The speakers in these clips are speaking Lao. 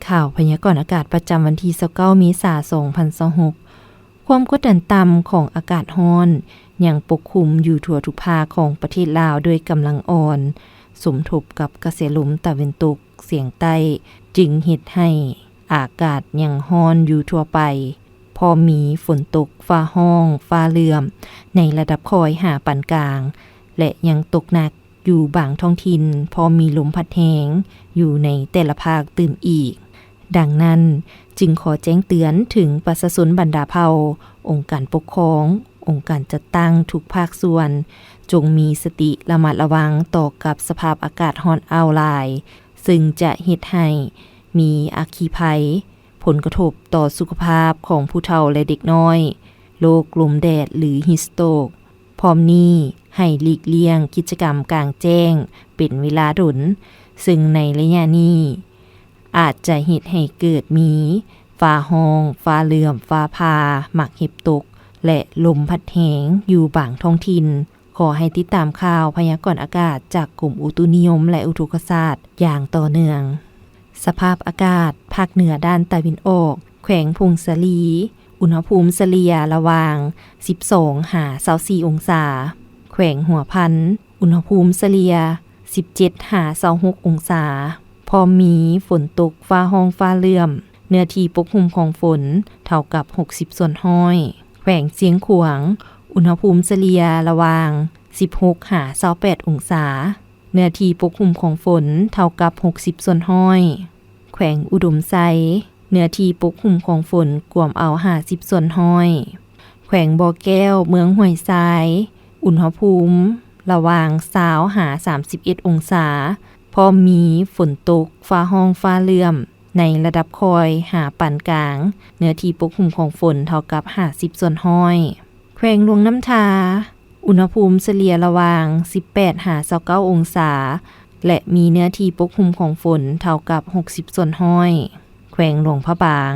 ຂ່າວພະຍາກອນອາກາດປະຈຳວັນທີຊາວເກົ້າ ເມສາ ສອງພັນຊາວຫົກ. ຄວາມກົດດັນຕ່ຳຂອງອາກາດຮ້ອນຍັງປົກຄຸມຢູ່ທົ່ວທຸກພາກຂອງປະເທດລາວດ້ວຍກຳລັງອ່ອນ, ສົມທົບກັບກະແສລົມຕາເວັນຕົກສຽງໃຕ້, ຈຶ່ງເຮັດໃຫ້ອາກາດຍັງຮ້ອນຢູ່ທົ່ວໄປ, ພ້ອມມີຝົນຕົກ, ຟ້າຮ້ອງ, ຟ້າເຫຼື້ອມ ໃນລະດັບຄ່ອຍຫາປານກາງ ແລະ ຍັງຕົກໜັກ ຢູ່ບາງທ້ອງຖິ່ນ ພ້ອມມີລົມພັດແຮງຢູ່ໃນແຕ່ລະພາກຕື່ມອີກ. ດັ່ງນັ້ນ, ຈຶ່ງຂໍແຈ້ງເຕືອນເຖິງປະຊາຊົນບັນດາເຜົ່າ, ອົງການປົກຄອງ, ອົງການຈັດຕັ້ງທຸກພາກສ່ວນ, ຈົ່ງມີສະຕິລະມັດລະວັງຕໍ່ກັບສະພາບອາກາດຮ້ອນອ້າວຫຼາຍ, ເຊິ່ງຈະເຮັດໃຫ້ມີອັກຄີໄພ, ຜົນກະທົບຕໍ່ສຸຂະພາບຂອງຜູ້ເຖົ້າ ແລະ ເດັກນ້ອຍ, ໂລກລົມແດດ ຫຼື heat stroke. ພ້ອມນີ້, ໃຫ້ຫຼີກລ່ຽງກິດຈະກຳກາງແຈ້ງເປັນເວລາດົນ, ເຊິ່ງໃນໄລຍະນີ້ ອາດຈະເຮັດໃຫ້ເກີດມີຟ້າຮ້ອງ, ຟ້າເຫຼື້ອມ, ຟ້າຜ່າ, ໝາກເຫັບຕົກ ແລະ ລົມພັດແຮງຢູ່ບາງທ້ອງຖິ່ນ. ຂໍໃຫ້ຕິດຕາມຂ່າວພະຍາກອນອາກາດຈາກກົມອຸຕຸນິຍົມ ແລະ ອຸທົກກະສາດຢ່າງຕໍ່ເນື່ອງ. ສະພາບອາກາດ, ພາກເໜືອດ້ານຕາເວັນອອກ, ແຂວງຜົ້ງສາລີ, ອຸນຫະພູມສະເລ່ຍລະຫວ່າງສິບສອງຫາຊາວສີ່ອົງສາ. ແຂວງຫົວພັນ, ອຸນຫະພູມສະເລ່ຍສິບເຈັດຫາຊາວຫົກອົງສາ. ພ້ອມມີຝົນຕົກ, ຟ້າຮ້ອງ, ຟ້າເຫຼື້ອມ, ເນື້ອທີ່ປົກຄຸມຂອງຝົນເທົ່າກັບຫົກສິບສ່ວນຮ້ອຍ. ແຂວງຊຽງຂວາງ, ອຸນຫະພູມສະເລ່ຍລະຫວ່າງສິບຫົກຫາຊາວແປດອົງສາ. ເນື້ອທີ່ປົກຄຸມຂອງຝົນເທົ່າກັບຫົກສິບສ່ວນຮ້ອຍ. ແຂວງອຸດົມໄຊ, ເນື້ອທີ່ປົກຄຸມຂອງຝົນກວມເອົາຫ້າສິບສ່ວນຮ້ອຍ. ແຂວງບໍ່ແກ້ວ, ເມືອງຫ້ວຍຊາຍ, ອຸນຫະພູມລະຫວ່າງຊາວຫາສາມສິບເອັດອົງສາ, ພ້ອມມີຝົນຕົກ, ຟ້າຮ້ອງ, ຟ້າເຫຼື້ອມ ໃນລະດັບຄ່ອຍຫາປານກາງ, ເນື້ອທີ່ປົກຄຸມຂອງຝົນເທົ່າກັບຫ້າສິບສ່ວນຮ້ອຍ. ແຂວງຫຼວງນ້ຳທາ, ອຸນຫະພູມສະເລ່ຍລະຫວ່າງສິບແປດຫາຊາວເກົ້າອົງສາ ແລະ ມີເນື້ອທີ່ປົກຄຸມຂອງຝົນເທົ່າກັບຫົກສິບສ່ວນຮ້ອຍ. ແຂວງຫຼວງພະບາງ,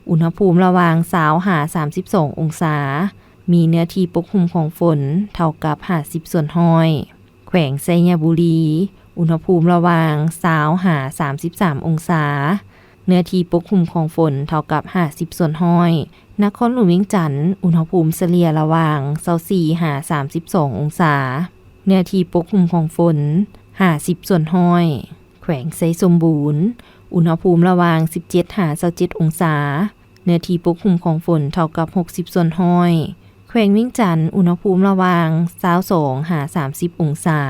ອຸນຫະພູມລະຫວ່າງຊາວຫາສາມສິບສອງອົງສາ, ມີເນື້ອທີ່ປົກຄຸມຂອງຝົນເທົ່າກັບຫ້າສິບສ່ວນຮ້ອຍ. ແຂວງໄຊຍະບູລີ, ອຸນຫະພູມລະຫວ່າງຊາວຫາສາມສິບສາມອົງສາ, ເນື້ອທີ່ປົກຄຸມຂອງຝົນເທົ່າກັບຫ້າສິບສ່ວນຮ້ອຍ. ນະຄອນຫຼວງວຽງຈັນ, ອຸນຫະພູມສະເລ່ຍລະຫວ່າງຊາວສີ່ຫາສາມສິບສອງອົງສາ, ເນື້ອທີ່ປົກຄຸມຂອງຝົນຫ້າສິບສ່ວນຮ້ອຍ. ແຂວງໄຊສົມບູນ, ອຸນຫະພູມລະຫວ່າງສິບເຈັດຫາຊາວເຈັດອົງສາ, ເນື້ອທີ່ປົກຄຸມຂອງຝົນເທົ່າກັບຫົກສິບສ່ວນຮ້ອຍ. ແຂວງວຽງຈັນ, ອຸນຫະພູມລະຫວ່າງຊາວສອງຫາສາມສິບອົງສາ,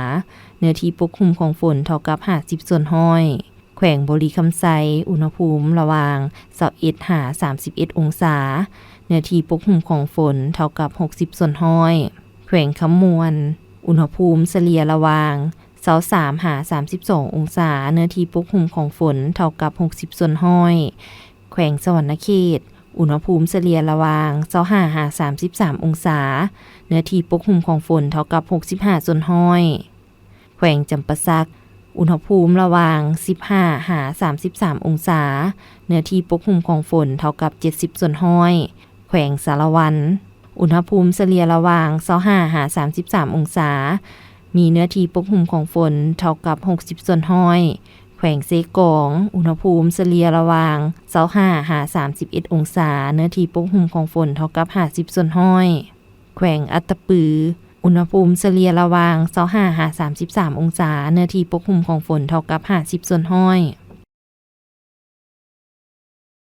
ເນື້ອທີ່ປົກຄຸມຂອງຝົນເທົ່າກັບຫ້າສິບສ່ວນຮ້ອຍ. ແຂວງບໍລິຄຳໄຊ, ອຸນຫະພູມລະຫວ່າງຊາວເອັດຫາສາມສິບເອັດອົງສາ, ເນື້ອທີ່ປົກຄຸມຂອງຝົນເທົ່າກັບຫົກສິບສ່ວນຮ້ອຍ. ແຂວງຄຳມ່ວນ, ອຸນຫະພູມສະເລ່ຍລະຫວ່າງຊາວສາມຫາສາມສິບສອງອົງສາ, ເນື້ອທີ່ປົກຄຸມຂອງຝົນເທົ່າກັບຫົກສິບສ່ວນຮ້ອຍ. ແຂວງສະຫວັນນະເຂດ, ອຸນຫະພູມສະເລ່ຍລະຫວ່າງຊາວຫ້າຫາສາມສິບສາມອົງສາ, ເນື້ອທີ່ປົກຄຸມຂອງຝົນເທົ່າກັບຫົກສິບຫ້າສ່ວນຮ້ອຍ. ແຂວງຈຳປາສັກ, ອຸນຫະພູມລະຫວ່າງສິບຫ້າຫາສາມສິບສາມອົງສາ, ເນື້ອທີ່ປົກຄຸມຂອງຝົນເທົ່າກັບເຈັດສິບສ່ວນຮ້ອຍ. ແຂວງສາລະວັນ, ອຸນຫະພູມສະເລ່ຍລະຫວ່າງຊາວຫ້າຫາສາມສິບສາມອົງສາ, ມີເນື້ອທີ່ປົກຄຸມຂອງຝົນເທົ່າກັບຫົກສິບສ່ວນຮ້ອຍ. ແຂວງເຊກອງ, ອຸນຫະພູມສະເລ່ຍລະຫວ່າງຊາວຫ້າຫາສາມສິບເອັດອົງສາ, ເນື້ອທີ່ປົກຄຸມຂອງຝົນເທົ່າກັບຫ້າສິບສ່ວນຮ້ອຍ. ແຂວງອັດຕະປື, ອຸນຫະພູມສະເລ່ຍລະຫວ່າງຊາວຫ້າຫາສາມສິບສາມອົງສາ, ເນື້ອທີ່ປົກຄຸມຂອງຝົນເທົ່າກັບຫ້າສິບສ່ວນຮ້ອຍ.